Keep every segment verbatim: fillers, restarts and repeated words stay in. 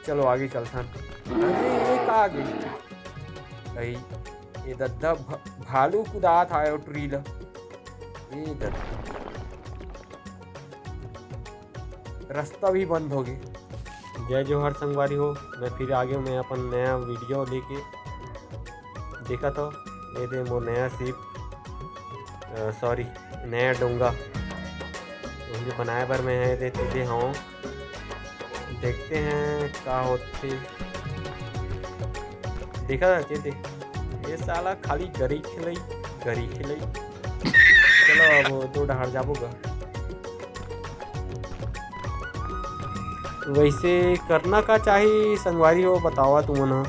चलो आगे चलथन। अरे, ये का आगे? भाई, ये दद्दा भ-, भालू कुदात आयो ट्री ला। ये दद्दा। रास्ता भी बंद हो गए। जय जोहार संगवारी हो, मैं फिर आगे मैं अपन नया वीडियो लेके। देखा तो ये दे मोर नया सीप, सॉरी, नया डोंगा, वही बनाए बर मैं ये दे तुले हूँ। देखते हैं का होते। देखा था चेते, ये साला खाली गरी खिलाई, गरी खिलाई। चलो अब दो डहार जाबो गा। वैसे करना का चाही संगवारी हो, बतावा तुमन ह।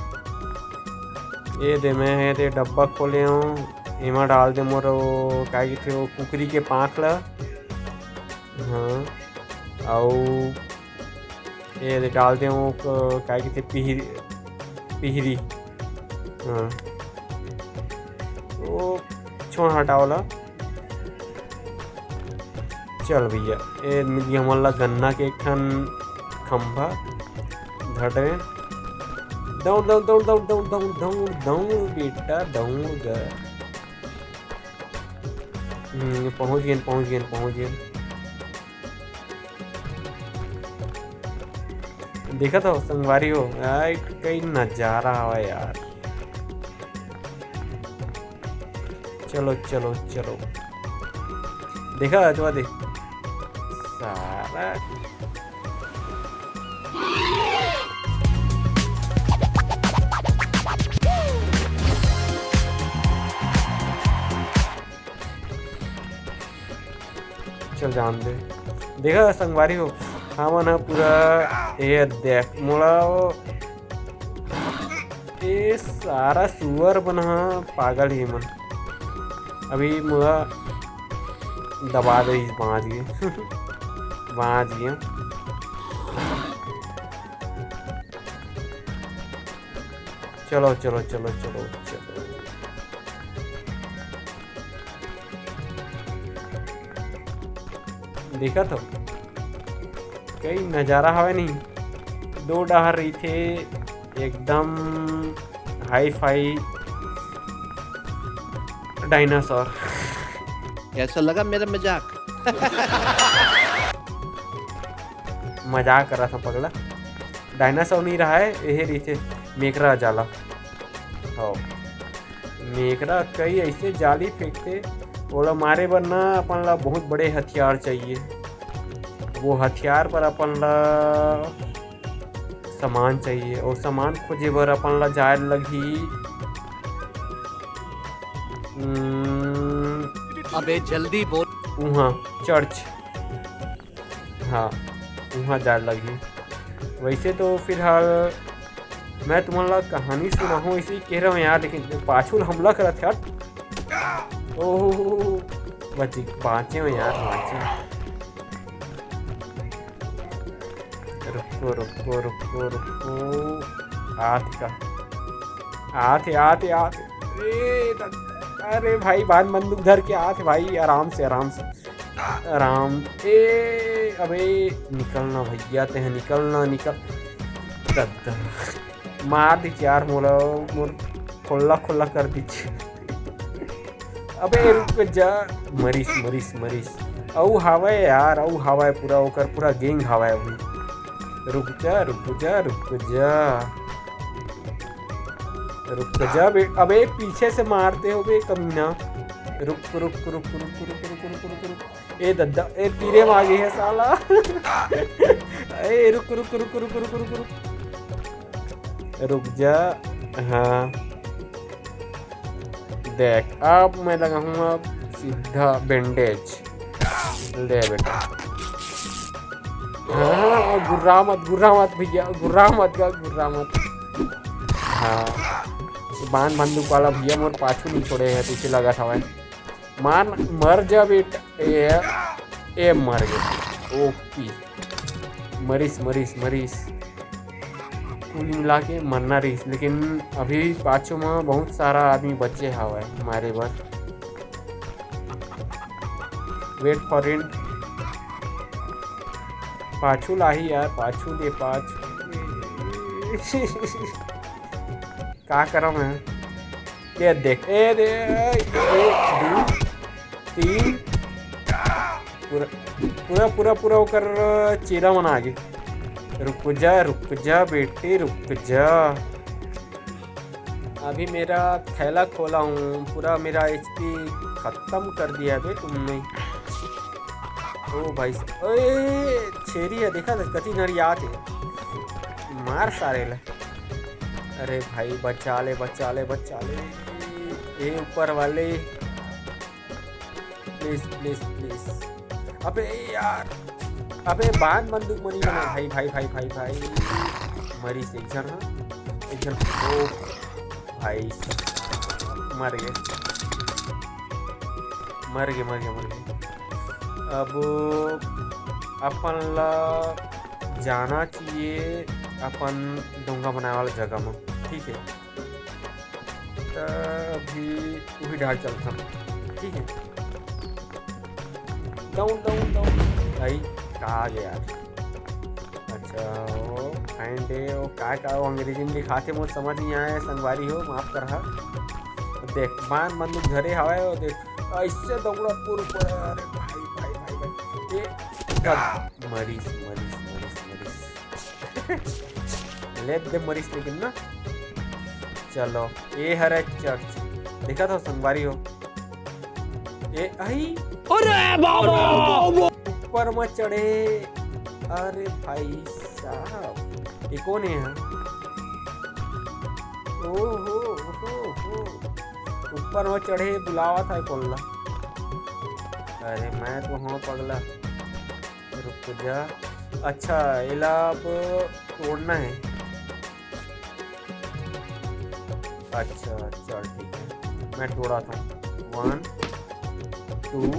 ये दे मैं हे ते डब्बा खोले हूँ, एमा डाल दे मोर वो का कहिथे वो कुकरी के पाँख ला। हाँ, अउ ये दे डाल दे वो क-, का कहिथे पिहरी, पिहरी। हाँ, वो छोड़ हटावला। चल भैया, ए मिल गया हमन ला गन्ना के एक ठन खंभा। धर दे। दौड़, दौड़, दौड़, दौड़, दौड़, दौड़, दौड़, दौड़, बेटा, दौड़ ग। हम्म, पहुंच गेन, पहुंच गेन, पहुंच गेन। देखा था संगवारी हो, यार, कई नजारा हवा यार। चलो, चलो, चलो। देखा, अजवा दे। सारा। चल जान दे। देखा संगवारी हो, हमन ह पूरा, ये देख, मोला वो, ये सारा सुअर मन ह पागल ही मन। अभी मोला दबा दे, बांच गए। बांच गए। चलो, चलो, चलो, चलो, चलो। देखा तो कई नजारा हवे नहीं, दो डहर रहिथे एकदम हाई फाई डायनासोर। कैसा लगा मेरा मजाक? मजाक कर रहा था पगला। डायनासोर नहीं रहा है, यही रहिथे मेकरा जाला। हाँ, मेकरा कई ऐसे जाली फेंकथे, ओला मारे बर ना अपन ला बहुत बड़े हथियार चाहिए। वो हथियार पर अपन ला सामान चाहिए, और सामान खोजे बर अपन ला जाए लगही, हम्म, अबे जल्दी बोल। उहाँ चर्च। हाँ, उहाँ जाए लगही। वैसे तो फिलहाल मैं तुमन ला कहानी सुनाहूँ, इसे कह रहा हूँ यार, लेकिन पाछू ल हमला करत हे, हट। ओह, बच, बाँचे हो यार, बाँचे। रुको, रुको, रुको, रुको। आत का। आत हे, आत हे, आत हे। अरे, अरे भाई, बांध बंदूक धर के आत हे भाई, आराम से, आराम से। आराम। ए, अबे, निकलना भैया, ते निकलना, निकल। दद्दा। मार दीच यार मोला, मोर खोल्ला खोल्ला कर दीच। अबे रुक जा, मरिस, मरिस, मरिस। अउ हावय यार, अउ हावय पूरा, ओकर पूरा gang हावय अभी। रुक जा, रुक जा, रुक जा। रुक जा बे, अबे पीछे से मारते हो बे कमीना। रुक, रुक, रुक। ए दद्दा, ए तीरे म आ गे हे साला। ए रुक, रुक, रुक। रुक जा, हाँ। देख, अब मैं लगाहूँ अब सीधा bandage। ले बेटा। हाँ, गुर्रा मत, गुर्रा मत भैया, गुर्रा मत गा, गुर्रा मत। हाँ, बांध बंदूक वाला भैया मोर पाछू नहीं छोड़े है, पीछे लगा था भाई। मार, मर जा बेटा। ए, ए मर गए। ओपी। मरिस, मरिस, मरिस। कुल मिला के मरना रहिस, लेकिन अभी पाछू में बहुत सारा आदमी बचे हवय मारे बर। Wait for it। पाछू लाही यार, पाछू दे, पाछू। का करम मैं? ये देख, ए दे, एक, दू, तीन, पूरा, पूरा, पूरा, पूरा ओकर चेला मन आगे। रुक जा, रुक जा बेटे, रुक जा। अभी मेरा थैला खोला हूँ, पूरा मेरा एचपी खत्म कर दिया बे तुमने। ओ भाई साहब, ओए, छेरी है, देखा था, कति नरियात है। मार सारे ले। अरे भाई, बचा ले, बचा ले, बचा ले। ए ऊपर वाले, please, please, please। अबे यार, अबे बांध बंदूक मनी बना भाई, भाई, भाई, भाई, भाई। मरी से एक जन, हाँ, एक जन। ओ भाई, मर गए, मर गए, मर गए, मर गए। अब अपन ला जाना चाहिए अपन डोंगा बनाए वाला जगह में, ठीक है? त अभी वही डाल चलता हूँ, ठीक है? Down, down, down. भाई, कहाँ आ गया यार? अच्छा, वो फाइंड है, वो का, का वो अंग्रेजी में लिखाथे, मोर समझ नहीं आया है, संगवारी हो, माफ करहा। देख, बांध बंदूक धरे हवाए, वो देख, ऐसे दौड़ा पूर ऊपर, अरे भाई, भाई, भाई, भाई, ये मरीज, मरीज, मरीज, मरीज। ले दे मरीज, लेकिन ना, चलो, ये हरे चर्च, देखा था संगवारी हो, ए आई, अरे बाबा! ऊपर में चढ़े। अरे भाई साहब, ये कौन है यहाँ? ओहो, ओहो, ओहो। ऊपर में चढ़े, बुलावा था कोल्ला। अरे मैं तो हाँ पगला, रुक जा। अच्छा, एला अब तोड़ना है। अच्छा, चल ठीक है, मैं तोड़ा था। One, two,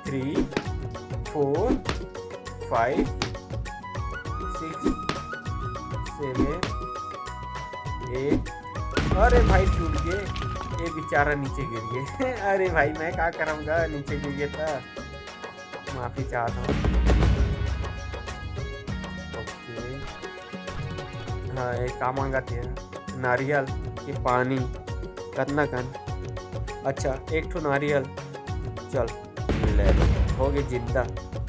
three, four, five, six, seven, eight। अरे भाई, टूट गए, ये बेचारा नीचे गिर गए। अरे भाई, मैं का करूँगा, नीचे गिर गया था। माफी चाहता हूँ। ओके, हाँ, ये का मांगत हे? नारियल के पानी। कतना कन? अच्छा, एक ठो नारियल। चल, ले, हो गए जिंदा।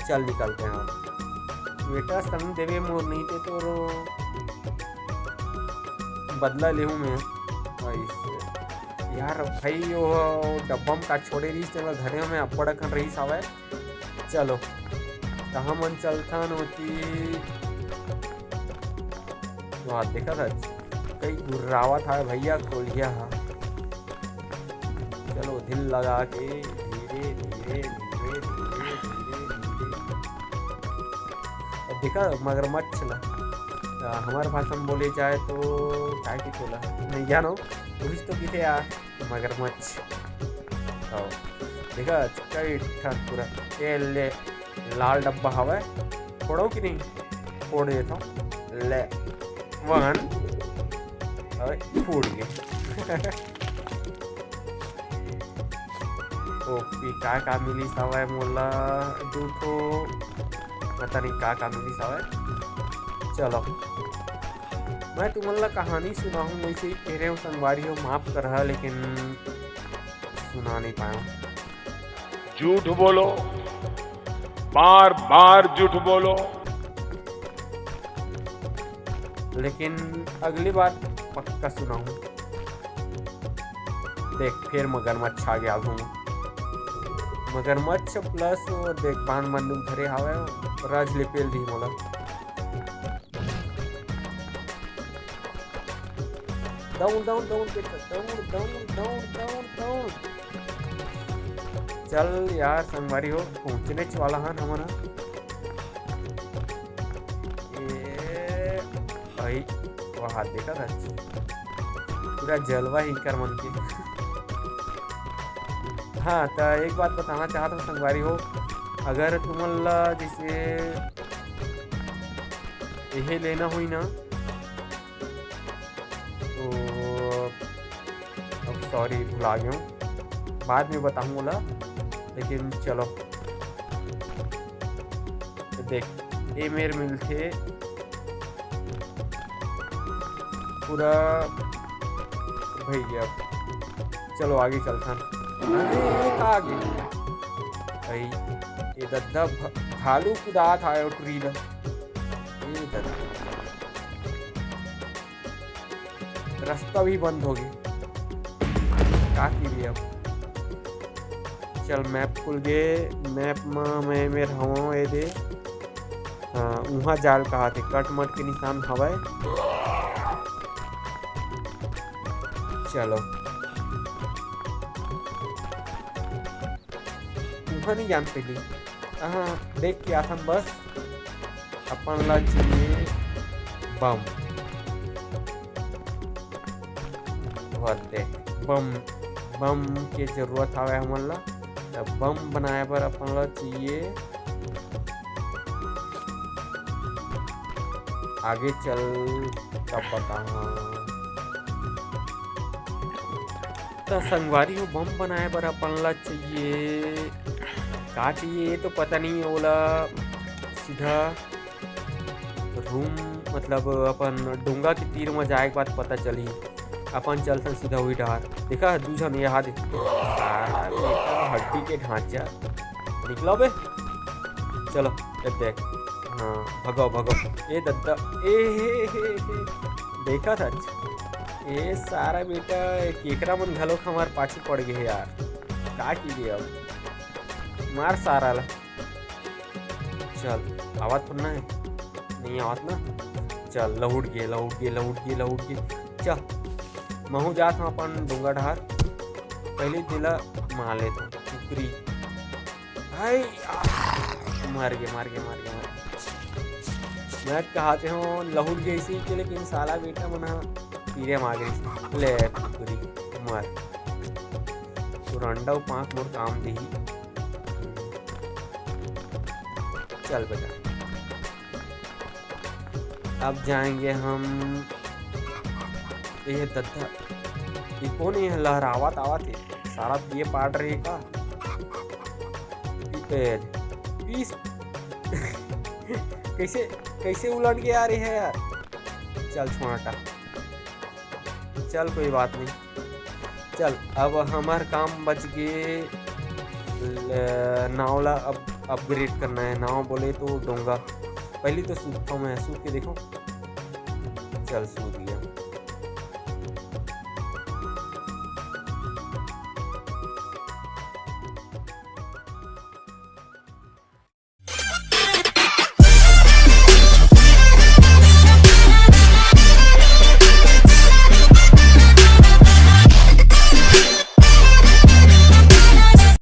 चल, निकलते हैं अब। बेटा, संग देवे मोर, नहीं ते तोर बदला लेहूँ मैं। ऐसे। यार भाई, वो डब्बा में का छोड़े रहीस, तेला धरे में अब्बड़ अकन रहीस हवय। चलो, त हमन चलथन ओती। वाह, देखा था, कई गुर्रावत हवय भैया कोलिया हा। चलो, दिल लगा के धीरे, धीरे, धीरे। अब देखा मगरमच्छ ला, आ, हमार भाषा में बोले जाए तो काय कहिथे ओला? नहीं जानो, वही तो कहिथे यार, मगरमच्छ। हाँ, देखा, कई ठन पूरा। ये ले, लाल डब्बा हवय, फोड़ो कि नहीं? फोड़ देता हूँ। ले, वन, अबे, फूट गए। ओके, का का मिलिस हवय मोला? दू ठो, पता नहीं का का मिलिस हवय। चलो, मैं तुमन ला कहानी सुनाहूँ, वैसे ही कह रहे हो संगवारी हो, माफ करहा, लेकिन सुना नहीं पाया हूँ। झूठ बोलो, बार बार झूठ बोलो। लेकिन अगली बार पक्का सुनाहूँ। देख, फिर मगरमच्छ आ गया आगू में। मगरमच्छ plus वो देख, बांध बंदूक धरे हावय, राज ले पेल दी मोला। दौड़, दौड़, दौड़ बेटा, दौड़, दौड़, दौड़, दौड़, दौड़। चल यार संगवारी हो, पहुंचने च वाला हन हमन ह। ए भाई, वाह, देखा था, पूरा जलवा ही कर मन के। हाँ, त एक बात बताना चाहत हूँ संगवारी हो, अगर तुमन ला जैसे यही लेना हुई ना, तो अब सॉरी, भुला गया हूँ, बाद में बताऊँ बोला, लेकिन चलो। तो देख, ये मेर मिलथे, पूरा भैया, चलो आगे चलथन। अरे, ये का आगे? भाई, ये दद्दा भ-, भालू कुदात आए ओ टुरी ला। ये दद्दा। रास्ता भी बंद हो गया। का की भी अब? चल, map खुल गे। Map म मैं, मैं रहूँ, ये दे। हाँ, उहाँ जाल कहा थे, कट मट के निशान हवय। चलो। उहाँ नहीं जान पहली। हाँ, देख के आथन बस। अपन ला चाहिए बम। भर दे। बम, बम के जरूरत हवे हमन ला। त बम बनाए बर अपन ला चाहिए। आगे चल तब बताहूँ। त संगवारी हो, बम बनाए बर अपन ला चाहिए, का चाहिए ये तो पता नहीं। ओला सीधा रूम, मतलब अपन डोंगा के तीर म जाए के बाद पता चली। अपन चलथन सीधा वही डहार। देखा, दू झन यहाँ दे। साला बेटा, हड्डी के ढांचा। निकलो बे। चलो, ये देख। हाँ, भगो, भगो। ए दद्दा, ए हे, हे, हे। देखा था। ए सारा बेटा, केकरा मन घलोक हमार पाछू पड़ गए हे यार। का कीजिए अब? मार सारा ला। चल, आवत तो नहीं, नहीं आवत ना। चल, लहुट गे, लहुट गे, लहुट गे, लहुट गे। चल, महू जात हूँ अपन डोंगा डहार। पहले तेला मार लेत हूँ, कुकरी। हाय, आ, मर गे, मर गे, मर गे, मर गे। मैं कहते हूँ, लहुट गे इसी के, लेकिन साला बेटा मन ह तीरे मार गे। ले, कुकरी, मर। तो रंडा पाँच मोर काम देही। चल बेटा, अब जाएंगे हम। ये दद्दा, ये कौन ये लहरावत आवत है? सारा ये पाट रही का? ए, पीस। कैसे, कैसे उलट के आ रही है यार? चल छोड़ाटा, चल कोई बात नहीं। चल, अब हमार काम बच गे। ल-, नाव ला अब upgrade करना है। नाव बोले तो डोंगा। पहली तो सूतता हूँ मैं, सूत के देखो। चल, सूत गया।